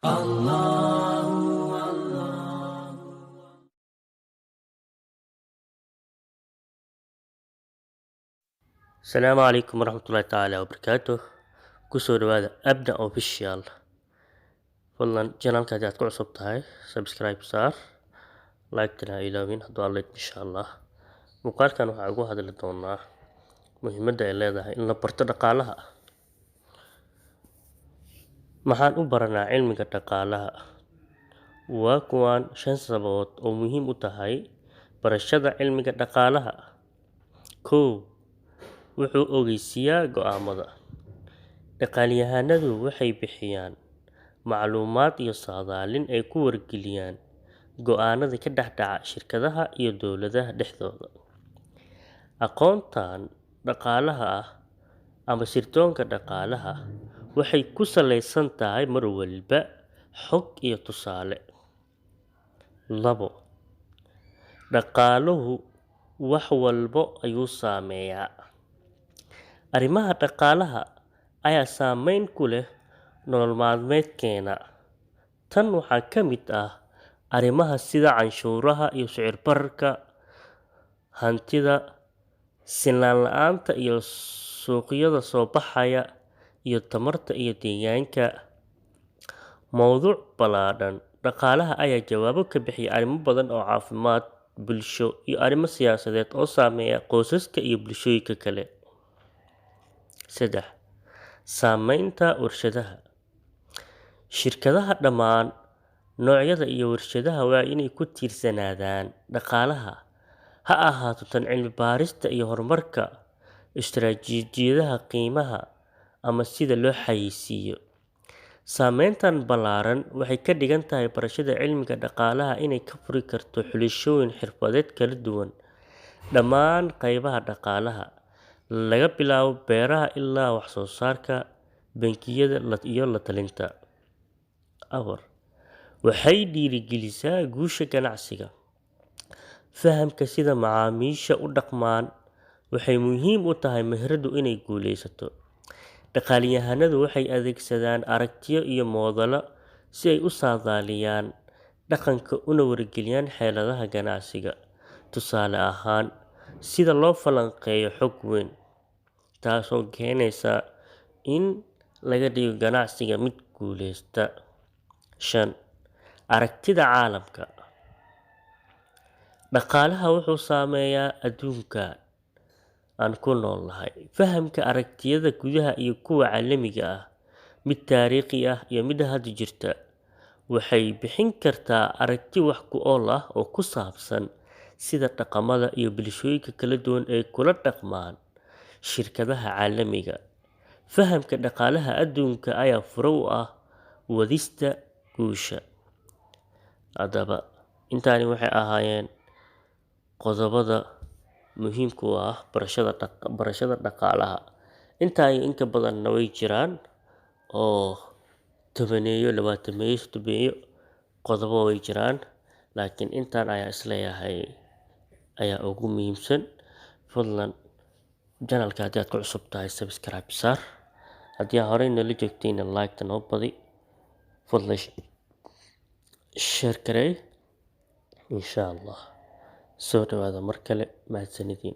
الله الله. Asalaamu calaykum waraxmatullaahi tacaala wabarakaatuh. Kusoo dhawaada Abna Official. Fadlan channelka haddii aad ku cusub tahay, subscribe saar, like-tana ha ilaawin hadduu Alla idmo, insha Allah. Muuqaalkan waxaa ugu hadli doonaa muhiimadda ay leedahay in la barto dhaqaalaha. Maxaan u baranaa cilmiga dhaqaalaha? Waa kuwaan shan sababood oo muhiim u tahay barashada cilmiga dhaqaalaha. 1, wuxuu ogeysiiyaa go'aamada. Dhaqaalyahanadu waxay bixiyaan macluumaad iyo saadaalin ay ku wargeliyaan go'aanada ka dhex dhaca shirkadaha iyo dowladaha dhexdooda. Aqoontan dhaqaalaha ah ama sirdoonka dhaqaalaha waxay ku salaysan tahay mar walba xog iyo tusaale. 2, dhaqaaluhu wax walbo ayuu saameeyaa. Arrimaha dhaqaalaha ayaa saameyn ku leh nolol maalmeedkeena. Tan waxaa ka mid ah arrimaha sida canshuuraha iyo sicir bararka, hantida, sinaan la'aanta iyo suuqyada soo baxaya, iyo tamarta iyo deegaanka. Mowduuc ballaadhan, dhaqaalaha ayaa jawaabo ka bixiya arrimo badan oo caafimaad, bulsho iyo arrimo siyaasadeed oo saameeya qoysaska iyo bulshooyinka kale. 3, saameynta warshadaha. Shirkadaha dhammaan noocyada iyo warshadaha waa inay ku tiirsanaadaan dhaqaalaha, ha ahaato tan cilmi baarista iyo horumarka, istaraatiijiyadaha qiimaha, ama sida loo xayeysiiyo. Saameyntan ballaaran waxay ka dhigan tahay barashada cilmiga dhaqaalaha inay ka furi karto xulashooyin xirfadeed kala duwan dhammaan qaybaha dhaqaalaha, laga bilaabo beeraha ilaa wax soo saarka, bangiyada iyo la talinta. 4, waxay dhiirigelisaa guusha ganacsiga. Fahamka sida macaamiisha u dhaqmaan waxay muhiim u tahay meheradu inay guuleysato. Dhaqaalyahanadu waxay adeegsadaan aragtiyo iyo moodallo si ay u saadaaliyaan dhaqanka una wargeliyaan xeeladaha ganacsiga. Tusaale ahaan, sida loo falanqeeyo xog weyn, taasoo keenaysa in laga dhigo ganacsiga mid guuleysta. 5, aragtida caalamka. Dhaqaalaha wuxuu saameeyaa adduunka aan ku noolnahay. Fahamka aragtiyada gudaha iyo kuwa caalamiga ah, mid taariikhi ah iyo midda hadda jirta, waxay bixin kartaa aragti wax ku ool ah oo ku saabsan sida dhaqamada iyo bulshooyinka kala duwan ay kula dhaqmaan shirkadaha caalamiga. Fahamka dhaqaalaha adduunka ayaa fure u ah wadista guusha. Haddaba, intaani waxay ahaayeen qodobada muhiimka u ah barashada dhaqaalaha. Intaa iyo inka badanna way jiraan, oo 10meeyo, 20meeyo, 30meeyo qodobo way jiraan, laakiin intaan ayaa isleeyahay ayaa ugu muhiimsan. Fadlan channelka haddii aad ku cusub tahay, subscribe saar. Haddii aad horey nala joogtayna, like-ta noo badi. Fadlan share garee, insha Allah. Soo dhawaada mar kale, mahadsanidin.